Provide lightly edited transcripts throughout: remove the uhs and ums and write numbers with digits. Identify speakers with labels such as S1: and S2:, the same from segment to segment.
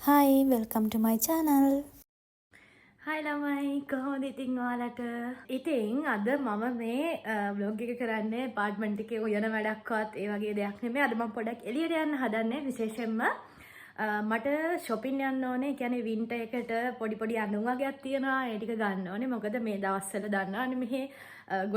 S1: Hi, welcome to my channel.
S2: Hi ළමයි, කොහොමද ඉතින් ඔයාලට? ඉතින් අද මම මේ ව්ලොග් එක කරන්නේ ඇපාර්ට්මන්ට් එකේ උයන වැඩක්වත් ඒ වගේ දෙයක් නෙමෙයි. අද මම පොඩක් එළියට යන්න හදන්නේ. විශේෂයෙන්ම මට ෂොපින් යන්න ඕනේ. ඒ කියන්නේ වින්ටර් එකට පොඩි පොඩි ඇඳුම් වගේක් තියෙනවා. ඒ ටික ගන්න ඕනේ. මොකද මේ දවස්වල දන්නවනේ මෙහි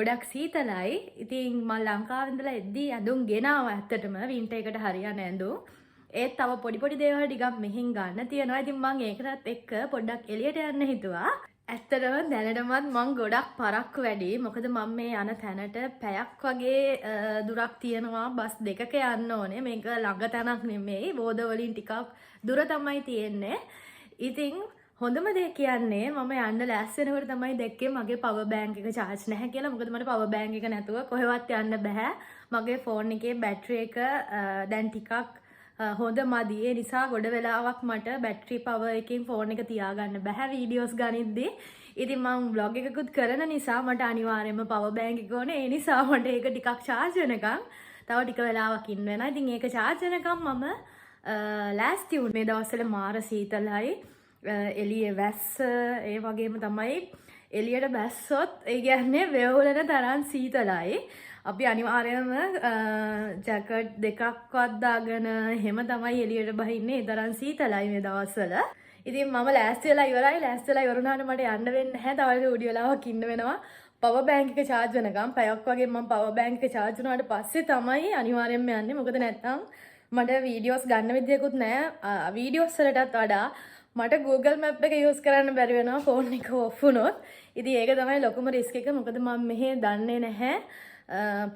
S2: ගොඩක් සීතලයි. ඉතින් මම ලංකාවේ ඉඳලා එද්දී ඇඳුම් ගෙනාවා, ඇත්තටම වින්ටර් එකට හරියන ඇඳුම්. ඒත් තව පොඩි පොඩි දේවල් ටිකක් මෙහෙන් ගන්න තියෙනවා. ඉතින් මං ඒකටත් එක්ක පොඩ්ඩක් එළියට යන්න හිතුවා. ඇත්තටම දැනටමත් මං ගොඩක් පරක්කු වැඩි. මොකද මං මේ යන තැනට පැයක් වගේ දුරක් තියෙනවා, බස් දෙකක යන්න ඕනේ. මේක ළඟ තැනක් නෙමෙයි. බෝඩර් වලින් ටිකක් දුර තමයි තියෙන්නේ. ඉතින් හොඳම දේ කියන්නේ මම යන්න ලෑස්ති වෙනකොට තමයි දැක්කේ මගේ පවර් බැංක් එක චාර්ජ් නැහැ කියලා. මොකද මට පවර් බැංක් එක නැතුව කොහෙවත් යන්න බෑ. මගේ ෆෝන් එකේ බැටරි එක දැන් ටිකක් හොඳ මදි. ඒ නිසා ගොඩ වෙලාවක් මට බැටරි පවර් එකකින් ෆෝන් එක තියාගන්න බෑ වීඩියෝස් ගනිද්දි. ඉතින් මං ව්ලොග් එකකුත් කරන නිසා මට අනිවාර්යයෙන්ම පවර් බැංක් එක ඕනේ. ඒ නිසා මට ඒක ටිකක් චාර්ජ් වෙනකන් තව ටික වෙලාවක් ඉන්න වෙනවා. ඉතින් ඒක චාර්ජ් වෙනකන් මම ලෑස්ති වුණා. මේ දවස්වල මාර සීතලයි. එළියේ වැස්ස, ඒ වගේම තමයි එළියට බැස්සොත් ඒ කියන්නේ වෙවුලන තරම් සීතලයි. අපි අනිවාර්යයෙන්ම ජැකට් දෙකක්වත් දාගෙන එහෙම තමයි එළියට බහින්නේ. ඒ තරම් සීතලයි මේ දවස්වල. ඉතින් මම ලෑස්ති වෙලා ඉවරයි. ලෑස්ති වෙලා ඉවර වුණාට මට යන්න වෙන්නේ නැහැ. තව පොඩි වෙලාවක් ඉන්න වෙනවා. පවර් බැංක් එක චාර්ජ් වෙනකම් පැයක් වගේ මම පවර් බැංක් එක චාර්ජ් වුණාට පස්සේ තමයි අනිවාර්යයෙන්ම යන්නේ. මොකද නැත්තම් මට වීඩියෝස් ගන්න විදියකුත් නෑ. වීඩියෝස් වලටත් වඩා මට Google Map එක යූස් කරන්න බැරි වෙනවා ෆෝන් එක ඔෆ් වුණොත්. ඉතින් ඒක තමයි ලොකුම රිස්ක් එක. මොකද මම මෙහෙ දන්නේ නැහැ.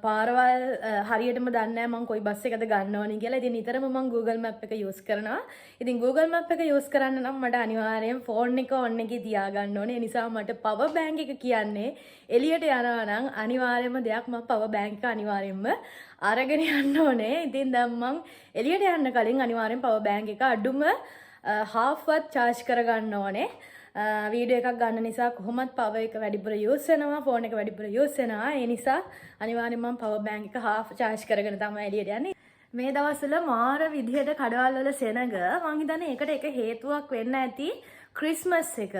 S2: පාරවල් හරියටම දන්නේ නැහැ මං කොයි බස් එකද ගන්න ඕනි කියලා. ඉතින් නිතරම මං Google Map එක යූස් කරනවා. ඉතින් Google Map එක යූස් කරන්න නම් මට අනිවාර්යයෙන් ෆෝන් එක ඔන් එකේ තියාගන්න ඕනේ. ඒ නිසා මට පවර් බැංක් එක කියන්නේ එළියට යනවා නම් අනිවාර්යයෙන්ම දෙයක්, මං පවර් බැංක් එක අනිවාර්යයෙන්ම අරගෙන යන්න ඕනේ. ඉතින් දැන් මං එළියට යන්න කලින් අනිවාර්යෙන් පවර් බැංක් එක අඩුම හාෆ් වත් චාර්ජ් කරගන්න ඕනේ. වීඩියෝ එකක් ගන්න නිසා කොහොමත් පවර් එක වැඩිපුර යූස් වෙනවා, ෆෝන් එක වැඩිපුර යූස් වෙනවා. ඒ නිසා අනිවාර්යෙන්ම මම පවර් බැංක් එක හාෆ් චාර්ජ් කරගෙන තමයි එළියට යන්නේ. මේ දවස්වල මාර විදිහට කඩවල් වල සෙනග. මං හිතන්නේ ඒකට එක හේතුවක් වෙන්න ඇති ක්‍රිස්මස් එක.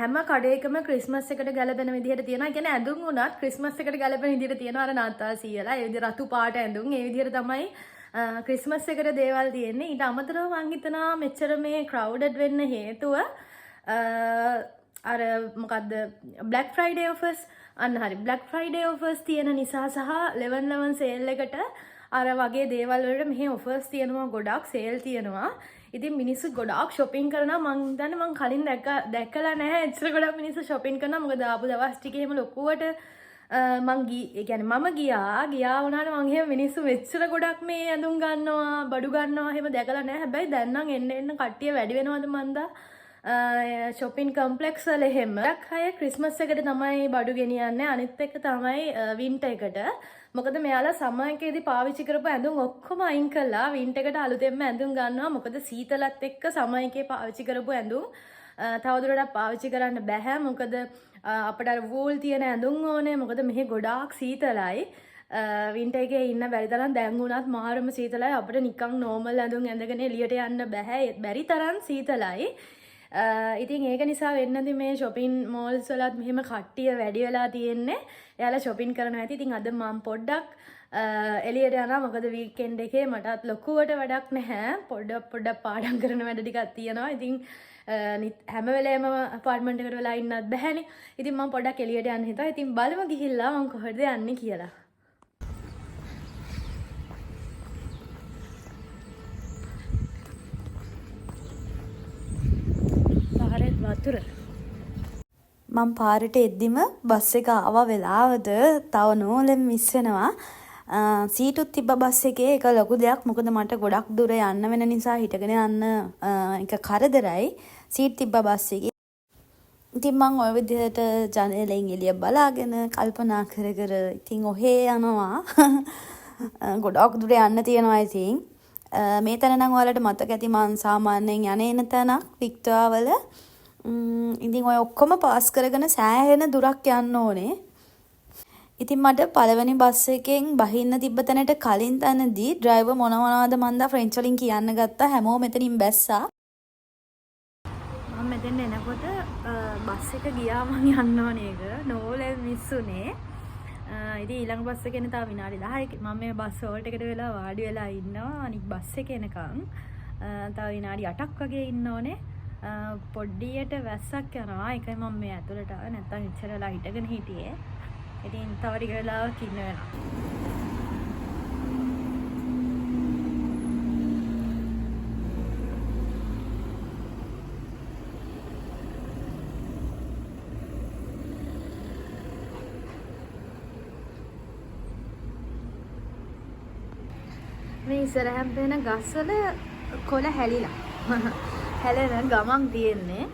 S2: හැම කඩේකම ක්‍රිස්මස් එකට ගැලපෙන විදිහට තියෙනවා. ඒ කියන්නේ ඇඳුම් වුණත් ක්‍රිස්මස් එකට ගැලපෙන විදිහට තියෙනවා. අර නාතා සීයලා ඒ විදිහ රතු පාට ඇඳුම්, ඒ විදිහට තමයි ක්‍රිස්මස් එකට දේවල් තියෙන්නේ. ඊට අමතරව මං හිතනවා මෙච්චර මේ ක්‍රවුඩඩ් වෙන්න හේතුව අර මොකද්ද, බ්ලැක් ෆ්‍රයිඩේ ඔෆර්ස්. අන්න හරි, බ්ලැක් ෆ්‍රයිඩේ ඔෆර්ස් තියෙන නිසා සහ 11.11 සේල් එකට අර වගේ දේවල් වලට මෙහෙ ඔෆර්ස් තියෙනවා, ගොඩක් සේල් තියෙනවා. ඉතින් මිනිස්සු ගොඩාක් ෂොපින් කරනවා. මං හිතන්නේ මං කලින් දැකලා නැහැ එච්චර ගොඩක් මිනිස්සු ෂොපින් කරනවා. මොකද ආපු දවස් ටිකේ එහෙම ලොකුවට මං ගී ඒ කියන්නේ මම ගියා ගියා වුණාට මං එහෙම මිනිස්සු මෙච්චර ගොඩක් මේ ඇඳුම් ගන්නවා, බඩු ගන්නවා එහෙම දැකලා නැහැ. හැබැයි දැන් නම් එන්න එන්න කට්ටිය වැඩි වෙනවද මන්දා ෂොපින් කම්ප්ලෙක්ස් වල එහෙම. ගොඩක් අය ක්‍රිස්මස් එකට තමයි බඩු ගෙනියන්නේ. අනිත් එක තමයි වින්ටර් එකට. මොකද මෙයාලා සමර් එකේදී පාවිච්චි කරපු ඇඳුම් ඔක්කොම අයින් කරලා වින්ටර් එකට අලුතෙන්ම ඇඳුම් ගන්නවා. මොකද සීතලත් එක්ක සමර් එකේ පාවිච්චි කරපු ඇඳුම් තවදුරටත් පාවිච්චි කරන්න බැහැ. මොකද අපිට අර වූල් තියෙන ඇඳුම් ඕනේ. මොකද මෙහෙ ගොඩාක් සීතලයි. වින්ටර් එකේ ඉන්න බැරි තරම් දැන් වුණත් මාරම සීතලයි. අපිට නිකන් නෝමල් ඇඳුම් ඇඳගෙන එළියට යන්න බැහැ. බැරි තරම් සීතලයි. ඉතින් ඒක නිසා වෙන්න ඇති මේ ෂොපින් මෝල්ස් වලත් මෙහෙම කට්ටිය වැඩි වෙලා තියෙන්නේ. එයාලා ෂොපින් කරනවා ඇති. ඉතින් අද මම පොඩ්ඩක් එළියට යනවා. මොකද වීකෙන්ඩ් එකේ මටත් ලොකුවට වැඩක් නැහැ. පොඩ්ඩක් පොඩ්ඩක් පාඩම් කරන වැඩ ටිකක් තියෙනවා. ඉතින් හැම වෙලේම ඇපාර්ට්මන්ට් එකට වෙලා ඉන්නත් බැහැනේ. ඉතින් මම පොඩ්ඩක් එළියට යන්න හිතුවා. ඉතින් බලමු ගිහිල්ලා මං කොහෙද යන්නේ කියලා. පාරෙත් වතුර.
S1: මං පාරට එද්දිම බස් එක ආවා වෙලාවට, තව නූලෙන් මිස් වෙනවා. සීටුත් තිබ්බ බස් එකේ. ඒක ලොකු දෙයක්. මොකද මට ගොඩක් දුර යන්න වෙන නිසා හිටගෙන යන්න ඒක කරදරයි. සීට් තිබ්බ බස් එකේ. ඉතින් මං ඔය විදිහට ජනේලෙන් එළිය බලාගෙන කල්පනා කර කර ඉතින් ඔහේ යනවා. ගොඩක් දුර යන්න තියෙනවා ඉතින්. මේ තැන නම් ඔයාලට මතක ඇති, මං සාමාන්‍යයෙන් යන එන තැනක් වික්ටෝරියාවල. ඉතින් ඔය ඔක්කොම පාස් කරගෙන සෑහෙන දුරක් යන්න ඕනේ. ඉතින් මට පළවෙනි බස් එකෙන් බහින්න තිබ්බ තැනට කලින් තැනදී ඩ්‍රයිවර් මොන මොනවද මන්දා ෆ්‍රෙන්ච් වලින් කියන්න ගත්තා. හැමෝම එතනින් බැස්සා.
S2: මම මෙතෙන් එනකොට බස් එක ගියා මං යන්න ඕනේ එක. නෝලෙන් මිස් වුණේ. ඉතින් ඊළඟ බස් එක එන තව විනාඩි 10ක. මම මේ බස් හෝල්ට් එකට වෙලා වාඩි වෙලා ඉන්නවා අනිත් බස් එක එනකන්. තව විනාඩි 8ක් වගේ ඉන්න ඕනේ. පොඩ්ඩියට වැස්සක් යනවා. ඒකයි මම මේ ඇතුළට ආවේ. නැත්තම් ඉච්චර වෙලා හිටගෙන හිටියේ. ඉතින් තව ටික වෙලාවක් ඉන්න වෙනවා. මේ ඉස්සරහන් පේන ගස්වල කොළ හැලිලා. හැලෙන ගමන් තියෙන්නේ.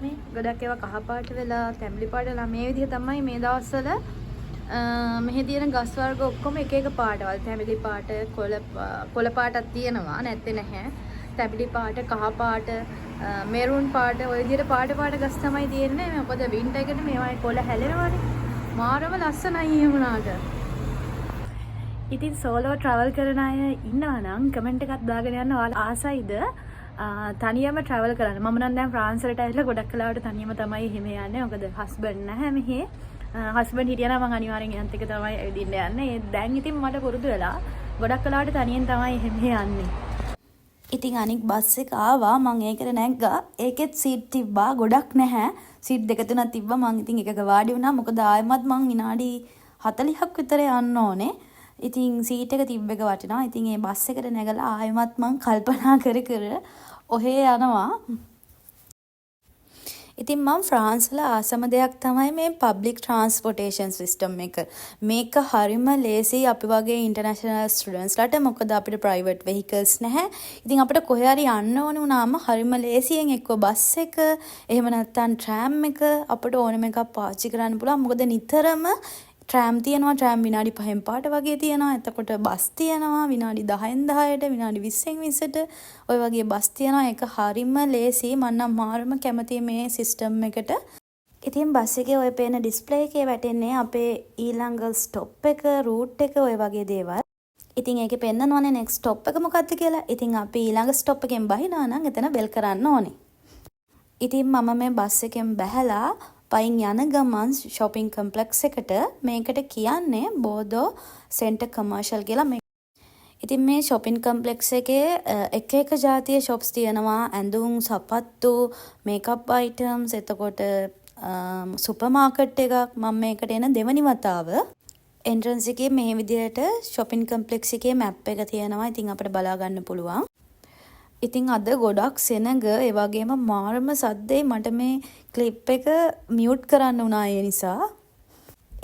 S2: මේ ගොඩක් ඒවා කහ පාට වෙලා, තැඹිලි පාට වෙලා මේ විදිහ තමයි මේ දවස්වල මෙහි තියෙන ගස් වර්ග ඔක්කොම එක එක පාටවල්. තැඹිලි පාට, කොළ පාටක් තියෙනවා, නැත්තේ නැහැ. තැඹිලි පාට, කහ පාට, මෙරුන් පාට, ඔය විදිහට පාට පාට ගස් තමයි තියෙන්නේ. මොකද වින්ටර් එකට මේවායේ කොළ හැලෙනවනේ. මාරම ලස්සනයි එහෙම වුණාට. ඉතින් සෝලෝ ට්‍රැවල් කරන අය ඉන්නවා නම් කමෙන්ට් එකක් දාගෙන යන්න. ඔයාලා ආසයිද තනියම ට්‍රැවල් කරන්න? මම නම් දැන් ෆ්‍රාන්ස් වලට ඇවිල්ලා ගොඩක් වෙලාවට තනියම තමයි එහෙම යන්නේ. මොකද හස්බන්ඩ් නැහැ මෙහෙ. හස්බන්ඩ් හිටියා නම් මං අනිවාර්යෙන් එයත් එක්ක තමයි ඇවිදින්න යන්නේ. ඒ දැන් ඉතින් මට පුරුදු වෙලා ගොඩක් වෙලාවට තනියෙන් තමයි එහෙම යන්නේ.
S1: ඉතින් අනික් බස් එක ආවා, මං ඒකට නැග්ගා. ඒකෙත් සීට් තිබ්බා, ගොඩක් නැහැ. සීට් දෙක තුනක් තිබ්බා. මං ඉතින් එකක වාඩි වුණා. මොකද ආයෙමත් මං විනාඩි 40ක් විතර යන්න ඕනේ. ඉතින් සීට් එක තිබ්බ එක වටිනවා. ඉතින් ඒ බස් එකට නැගලා ආයෙමත් මං කල්පනා කර කර ඔහේ යනවා. ඉතින් මං ෆ්‍රාන්ස් වල ආසම දෙයක් තමයි මේ පබ්ලික් ට්‍රාන්ස්පෝටේෂන් සිස්ටම් එක. මේක හරිම ලේසි අපි වගේ ඉන්ටර්නැෂනල් ස්ටුඩන්ට්ස්ලාට. මොකද අපිට ප්‍රයිවට් වෙහිකල්ස් නැහැ. ඉතින් අපිට කොහේ හරි යන්න ඕන වුණාම හරිම ලේසියෙන් එක්ක බස් එක, එහෙම නැත්නම් ට්‍රෑම් එක අපිට ඕනම එකක් පාවිච්චි කරන්න පුළුවන්. මොකද නිතරම ට්‍රෑම් තියෙනවා, ට්‍රෑම් විනාඩි 5න් පාට වගේ තියෙනවා. එතකොට බස් තියෙනවා විනාඩි 10න් 10ට, විනාඩි 20න් 20ට ඔය වගේ බස් තියෙනවා. ඒක හරිම ලේසි. මං නම් මාරම කැමතියි මේ සිස්ටම් එකට. ඉතින් බස් එකේ ඔය පේන ඩිස්ප්ලේ එකේ වැටෙන්නේ අපේ ඊළඟ ස්ටොප් එක, රූට් එක, ඔය වගේ දේවල්. ඉතින් ඒකේ පෙන්නනවනේ නෙක්ස්ට් ස්ටොප් එක මොකද්ද කියලා. ඉතින් අපි ඊළඟ ස්ටොප් එකෙන් බහිනවා නම් එතන බෙල් කරන්න ඕනේ. ඉතින් මම මේ බස් එකෙන් බැහැලා පයින් යන ගමන් ෂොපින් කම්ප්ලෙක්ස් එකට, මේකට කියන්නේ බෝදෝ සෙන්ටර් කමර්ෂල් කියලා. ඉතින් මේ ෂොපින් කම්ප්ලෙක්ස් එකේ එක එක ජාතියේ ෂොප්ස් තියෙනවා. ඇඳුම්, සපත්තු, මේකප් අයිටම්ස්, එතකොට සුපර් මාකට් එකක්. මම මේකට එන දෙවනි වතාව. එන්ට්‍රන්ස් එකේ මේ විදිහට ෂොපින් කම්ප්ලෙක්ස් එකේ මැප් එක තියෙනවා. ඉතින් අපිට බලා ගන්න පුළුවන්. ඉතින් අද ගොඩක් සෙනග, ඒ වගේම මාරම සද්දේ, මට මේ ක්ලිප් එක මියුට් කරන්න වුණා ඒ නිසා.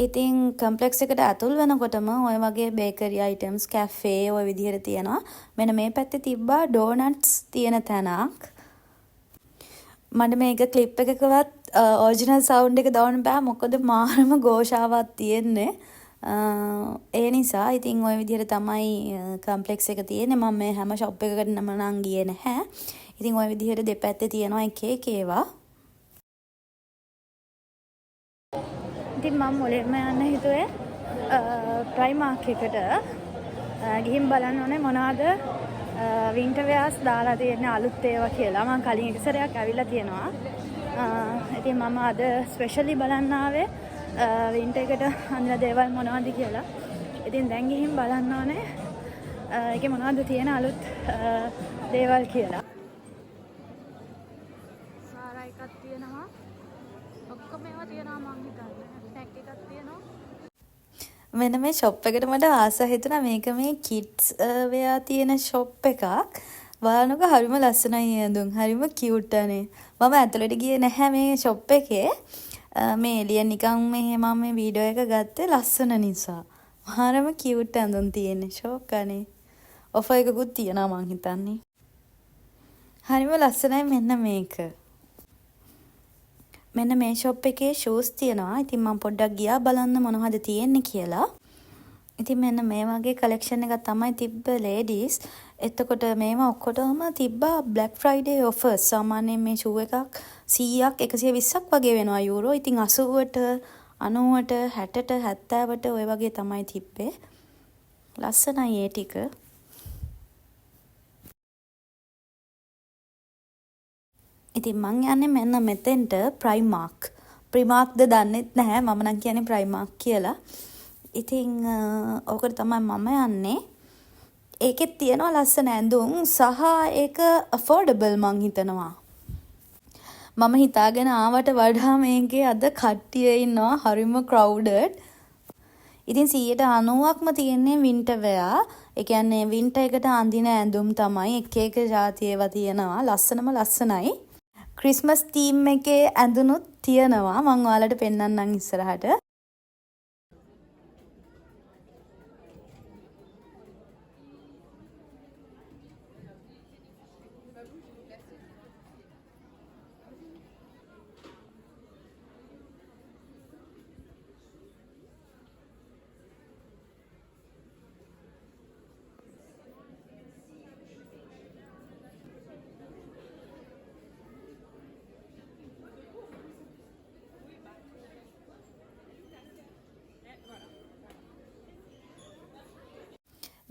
S1: ඉතින් කම්ප්ලෙක්ස් එකට ඇතුල් වෙනකොටම ඔය වගේ බේකරි අයිටම්ස්, කැෆේ ඔය විදිහට තියෙනවා. මෙන්න මේ පැත්තේ තිබ්බා ඩෝනට්ස් තියෙන තැනක්. මට මේක ක්ලිප් එකකවත් ඔරිජිනල් සවුන්ඩ් එක දාන්න බෑ, මොකද මාරම ඝෝෂාවක් තියෙන්නේ. ඒ නිසා ඉතින් ඔය විදිහට තමයි කම්ප්ලෙක්ස් එක තියෙන්නේ. මම මේ හැම ෂොප් එකකටම නම් ගියේ නැහැ. ඉතින් ඔය විදිහට දෙපැත්තේ තියෙනවා එක එක ඒවා.
S2: ඉතින් මම මුලින්ම යන්න හිතුවේ ප්‍රයිමාර්ක් එකට. ගිහින් බලන්න ඕනේ මොනවද වින්ටර් වෙයාර්ස් දාලා තියෙන අලුත් ඒවා කියලා. මං කලින් එක සැරයක් ඇවිල්ලා තියෙනවා. ඉතින් මම අද ස්පෙෂලි බලන්න ආවේ වින්ටර් එකට අඳින දේවල් මොනවද කියලා. ඉතින් දැන් ගිහින් බලන්න ඕනේ ඒකේ මොනවද තියෙන අලුත් දේවල් කියලා. සාරා එකක් තියෙනවා. ඔක්කොම ඒවා තියෙනවා මං හිතන්නේ. ටැග් එකක් තියෙනවා.
S1: මෙන්න මේ ෂොප් එකට මට ආස හිතුණා. මේක මේ කිඩ්ස් වෙයා තියෙන ෂොප් එකක්. බලන්නකෝ හරිම ලස්සනයි ඇඳුම්. හරිම කියුට් අනේ. මම ඇතුළට ගියේ නැහැ මේ ෂොප් එකේ. මේ එළියෙන් නිකන් මෙහෙ මම මේ වීඩියෝ එක ගත්තේ ලස්සන නිසා. මාරම කියුට් ඇඳුම් තියෙන්නේ. ෂෝක් අනේ. ඔෆර් එකකුත් තියෙනවා මං හිතන්නේ. හරිම ලස්සනයි මෙන්න මේක. මෙන්න මේ ෂොප් එකේ ෂූස් තියෙනවා. ඉතින් මං පොඩ්ඩක් ගියා බලන්න මොනවද තියෙන්නේ කියලා. ඉතින් මෙන්න මේ වගේ කලෙක්ෂන් එකක් තමයි තිබ්බ ලේඩීස්. එතකොට මේවා ඔක්කොටම තිබ්බා Black Friday offers. සාමාන්‍යයෙන් මේ ෂූ එකක් 100ක් 120ක් වගේ වෙනවා යූරෝ. ඉතින් 80ට 90ට 60ට 70ට ඔය වගේ තමයි තිබ්බේ. ලස්සනයි ඒ ටික. ඉතින් මං යන්නේ මෙන්න මෙතෙන්ට ප්‍රයිමාක්. ප්‍රිමාක්ද දන්නෙත් නැහැ. මම නම් කියන්නේ ප්‍රයිමාක් කියලා. ඉතින් ඕකට තමයි මම යන්නේ. ඒකෙත් තියෙනවා ලස්සන ඇඳුම් සහ ඒක ඇෆෝඩබල් මං හිතනවා. මම හිතාගෙන ආවට වඩා මේකේ අද කට්ටිය ඉන්නවා, හරිම ක්‍රවුඩඩ්. ඉතින් 90%ක්ම තියෙන්නේ වින්ටර් වෙයා. ඒ කියන්නේ වින්ටර් එකට අඳින ඇඳුම් තමයි එක එක ජාති ඒවා තියෙනවා. ලස්සනම ලස්සනයි. ක්‍රිස්මස් තීම් එකේ ඇඳුනුත් තියෙනවා. මං ඔයාලට පෙන්නන්නම් ඉස්සරහට.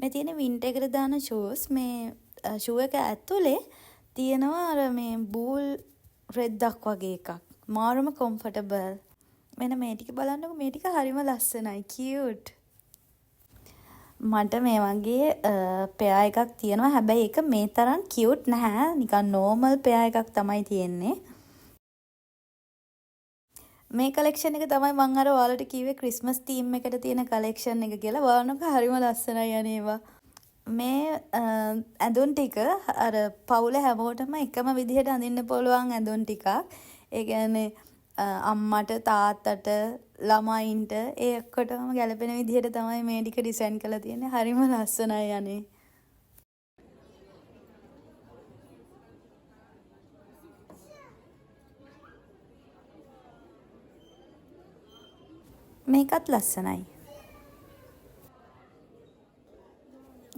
S1: මේ තියෙන වින්ටර් එකට දාන ෂූස්. මේ ෂූ එක ඇතුලේ තියෙනවා අර මේ බූල් රෙද්දක් වගේ එකක්. මාරම කම්ෆර්ටබල්. මෙන්න මේ ටික බලන්නකෝ. මේ ටික හරිම ලස්සනයි. කියුට්. මට මේ වගේ පෙයා එකක් තියෙනවා. හැබැයි ඒක මේ තරම් කියුට් නැහැ. නිකන් නෝමල් පෙයා එකක් තමයි තියෙන්නේ. මේ කලෙක්ෂන් එක තමයි මං අර ඔයාලට කිව්වේ ක්‍රිස්මස් තීම් එකට තියෙන කලෙක්ෂන් එක කියලා. බලන්නකෝ හරිම ලස්සනයි අනේ ඒවා. මේ ඇඳුම් ටික අර පවුල හැමෝටම එකම විදිහට අඳින්න පුළුවන් ඇඳුම් ටිකක්. ඒ කියන්නේ අම්මට තාත්තට ළමයින්ට ඒ ඔක්කොටම ගැලපෙන විදිහට තමයි මේ ටික ඩිසයින් කරලා තියෙන්නේ. හරිම ලස්සනයි අනේ. මේකත් ලස්සනයි.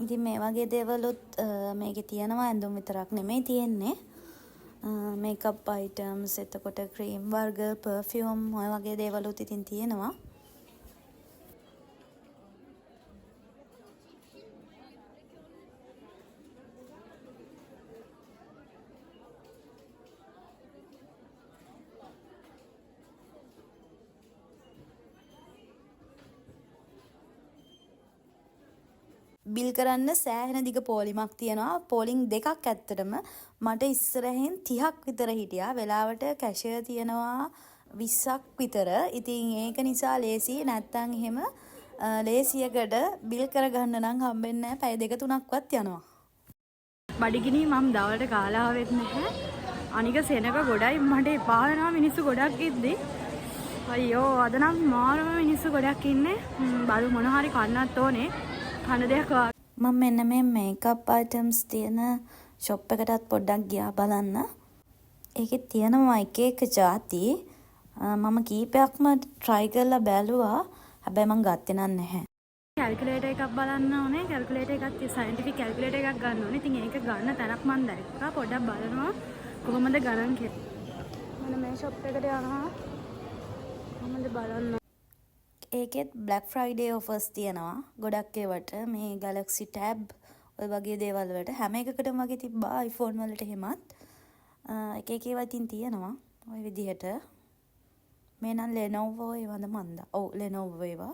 S1: ඉතින් මේ වගේ දේවලුත් මේකේ තියෙනවා. ඇඳුම් විතරක් නෙමෙයි තියෙන්නේ. මේකප් අයිටම්ස්, එතකොට ක්‍රීම් වර්ග, පර්ෆියුම් ඔය වගේ දේවලුත් ඉතින් තියෙනවා. බිල් කරන්න සෑහෙන දිග පෝලිමක් තියෙනවා. පෝලිං දෙකක් ඇත්තටම. මට ඉස්සරහින් 30ක් විතර හිටියා. වෙලාවට කැෂියර් තියෙනවා 20ක් විතර. ඉතින් ඒක නිසා ලේසි. නැත්තම් එහෙම ලේසියකට බිල් කරගන්න නම් හම්බෙන්නේ නැහැ. පැය දෙක තුනක්වත් යනවා.
S2: බඩගිනි මම දවල්ට කාලා ආවෙත් නැහැ. අනික සෙනඟ ගොඩයි මට එපා වෙනවා මිනිස්සු ගොඩක් ඉද්දි. අයියෝ අද නම් මාරම මිනිස්සු ගොඩක් ඉන්නේ. බලු මොන හරි කන්නත් ඕනේ. කන දෙයක්
S1: මම මෙන්න මේ මේකප් අයිටම්ස් තියෙන ෂොප් එකටත් පොඩ්ඩක් ගියා බලන්න. ඒකෙත් තියෙනවා එක එක ජාති. මම කීපයක්ම ට්‍රයි කරලා බැලුවා. හැබැයි මං ගත්තේ නම් නැහැ.
S2: කැල්කියුලේටර් එකක් බලන්න ඕනේ. කැල්කියුලේටර් එකක් සයන්ටිෆික් කැල්කියුලේටර් එකක් ගන්න ඕනේ. ඉතින් ඒක ගන්න තැනක් මං දැක්කා. පොඩ්ඩක් බලනවා කොහොමද ගණන් කියලා. මම මේ ෂොප් එකට යනවා. කොහොමද බලන්න.
S1: ඒකෙත් Black Friday offers තියෙනවා. ගොඩක් ඒවට මේ Galaxy Tab ඔය වගේ දේවල් වලට හැම එකකටම වගේ තිබ්බා iPhone වලට එහෙමත්. එක එක ඒවා ඉතින් තියෙනවා ඔය විදිහට. මේ නම් Lenovo ඒවාද මන්ද. ඔව් Lenovo ඒවා.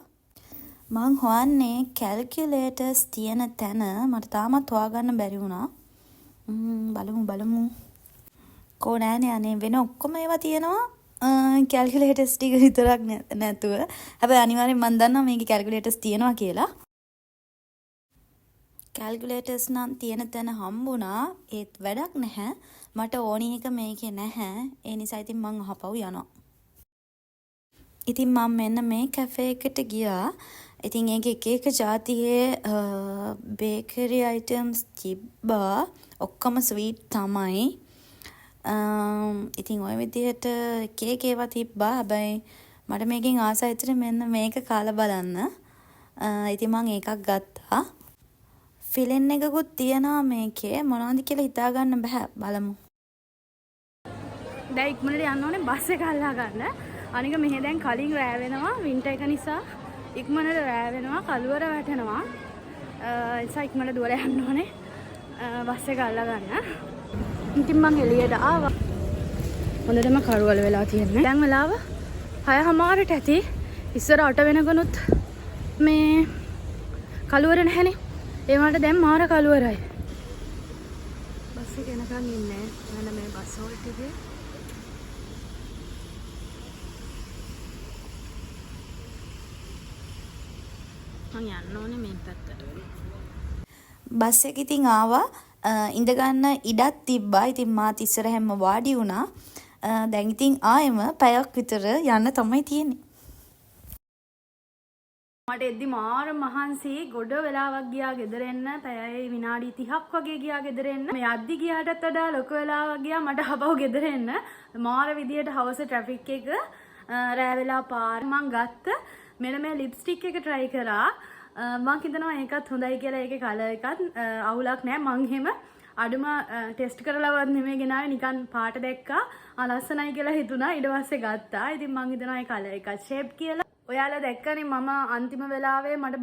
S1: මං හොයන්නේ කැල්කියුලේටර්ස් තියෙන තැන මට තාමත් හොයාගන්න බැරි වුණා. බලමු බලමු. කෝ නෑනේ අනේ වෙන ඔක්කොම ඒවා තියෙනවා. කැල්කියුලේටර්ස් ටික විතරක් නැතුව. හැබැයි අනිවාර්යෙන් මං දන්නවා මේකේ කැල්කියුලේටර්ස් තියෙනවා කියලා. කැල්කියුලේටර්ස් නම් තියෙන තැන හම්බුණා. ඒත් වැඩක් නැහැ. මට ඕනි එක මේකේ නැහැ. ඒ නිසා ඉතින් මං අහපව් යනවා. ඉතින් මං මෙන්න මේ කැෆේ එකට ගියා. ඉතින් ඒක එක එක ජාතියේ බේකරි අයිටම්ස් තිබ්බා. ඔක්කොම ස්වීට් තමයි. ඉතින් ඔය විදිහට එක එක ඒවා තිබ්බා. හැබැයි මට මේකෙන් ආසයි විතර මෙන්න මේක කාලා බලන්න. ඉතින් මං ඒකක් ගත්තා. ෆිලින් එකකුත් තියෙනවා මේකේ. මොනවද කියලා හිතා ගන්න බෑ. බලමු.
S2: දැන් ඉක්මනට යන්න ඕනේ බස් එක අල්ලා ගන්න. අනික මෙහෙ දැන් කලින් රෑ වෙනවා, වින්ටර් එක නිසා ඉක්මනට රෑ වෙනවා, කළුවර වැටෙනවා. ඒ නිසා ඉක්මනට දුවලා යන්න ඕනේ බස් එක අල්ලගන්න. ඉතින් මං එළියට ආවා. හොඳටම කරුවල වෙලා තියෙන්නේ. දැන් වෙලාව 6:30ට ඇති. ඉස්සර 8 වෙනකනුත් මේ කළුවර නැහැනේ. ඒ වුණාට දැන් මාර කළුවරයි. බස් එක එනකන් ඉන්නේ. මෙන්න මේ බස් හෝල්ට් එකේ. මං යන්න ඕනේ මේ පැත්තට.
S1: බස් එක ඉතින් ආවා. ඉඳ ගන්න ඉඩක් තිබ්බා. ඉතින් මාත් ඉස්සරහැන්ම වාඩි වුණා. දැන් ඉතින් ආයෙම පැයක් විතර යන්න තමයි තියෙන්නේ.
S2: මට එද්දි මාර මහන්සි, ගොඩ වෙලාවක් ගියා ගෙදර එන්න, පැයයි විනාඩි 30ක් වගේ ගියා ගෙදර එන්න. මේ යද්දි ගියාටත් වඩා ලොකු වෙලාවක් ගියා මට ආපහු ගෙදර එන්න. මාර විදියට හවස ට්‍රැෆික් එක, රෑ වෙලා පාර. මං ගත්ත මෙන්න මේ ලිප්ස්ටික් එක try කරා. මං හිතනවා ඒකත් හොඳයි කියලා. ඒකේ කලර් එකත් අවුලක් නෑ. මං එහෙම අඩුම ටෙස්ට් කරලවත් නෙමෙයි ගෙනාවේ, නිකන් පාට දැක්කා, ආ ලස්සනයි කියලා හිතුණා, ඊට පස්සේ ගත්තා. ඉතින් මං හිතනවා ඒ කලර් එකත් ෂේප් කියලා. ඔයාලා දැක්කනේ මම අන්තිම වෙලාවේ මට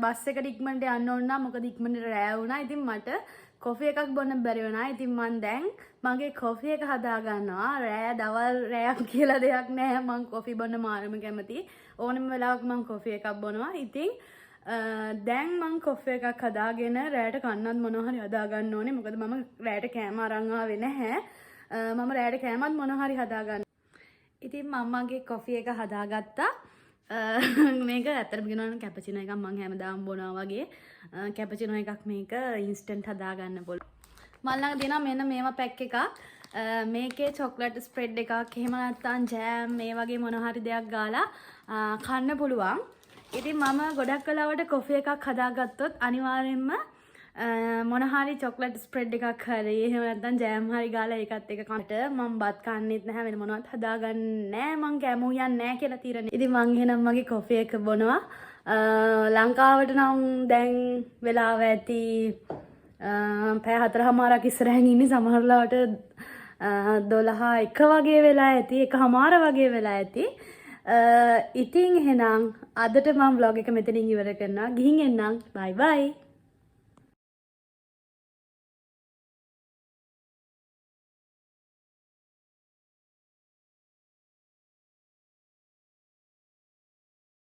S2: බස් එකට ඉක්මනට යන්න ඕන නම්, මොකද ඉක්මනට රෑ වුණා. ඉතින් මට කොෆි එකක් බොන්න බැරි වුණා. ඉතින් මං දැන් මගේ කොෆි එක හදා ගන්නවා. රෑ දවල් රෑක් කියලා දෙයක් නෑ. මං කොෆි බොන්න මාරම කැමති. ඕනම වෙලාවක මං කොෆි එකක් බොනවා. ඉතින් දැන් මං කොෆි එකක් හදාගෙන රෑට කන්නත් මොනවා හරි හදා ගන්න ඕනේ. මොකද මම රෑට කෑම අරන් ආවේ නැහැ. මම රෑට කෑමත් මොනවා හරි හදා ගන්න. ඉතින් මම මගේ කොෆි එක හදාගත්තා. මේක ඇත්තටම කියනවා නම් කැපචිනෝ එකක් මං හැමදාම බොනවා වගේ. කැපචිනෝ එකක් මේක ඉන්ස්ටන්ට් හදාගන්න පුළුවන්. මං ළඟ තියෙනවා මෙන්න මේවා පැක් එකක්. මේකේ චොක්ලට් ස්ප්‍රෙඩ් එකක්, එහෙම නැත්නම් ජෑම් මේ වගේ මොන හරි දෙයක් ගාලා කන්න පුළුවන්. ඉතින් මම ගොඩක් වෙලාවට කොෆි එකක් හදාගත්තොත් අනිවාර්යෙන්ම මොන හරි චොක්ලට් ස්ප්‍රෙඩ් එකක් හරි එහෙම නැත්නම් ජෑම් හරි ගාලා ඒකත් එක කනට. මං බත් කන්නෙත් නැහැ, වෙන මොනවත් හදාගන්නේ නැහැ, මං කෑම උයන්නේ නැහැ කියලා තීරණය. ඉතින් මං එහෙනම් මගේ කොෆි එක බොනවා. ලංකාවට නම් දැන් වෙලාව ඇති පැය හතරහමාරක් ඉස්සරහින් ඉන්නේ. සමහර වෙලාවට 12 එක වගේ වෙලා ඇති, එකහමාර වගේ වෙලා ඇති. ඉතින් එහෙනම් අදට මං ව්ලොග් එක මෙතනින් ඉවර කරනවා. ගිහින් එන්නම්. බයි බයි.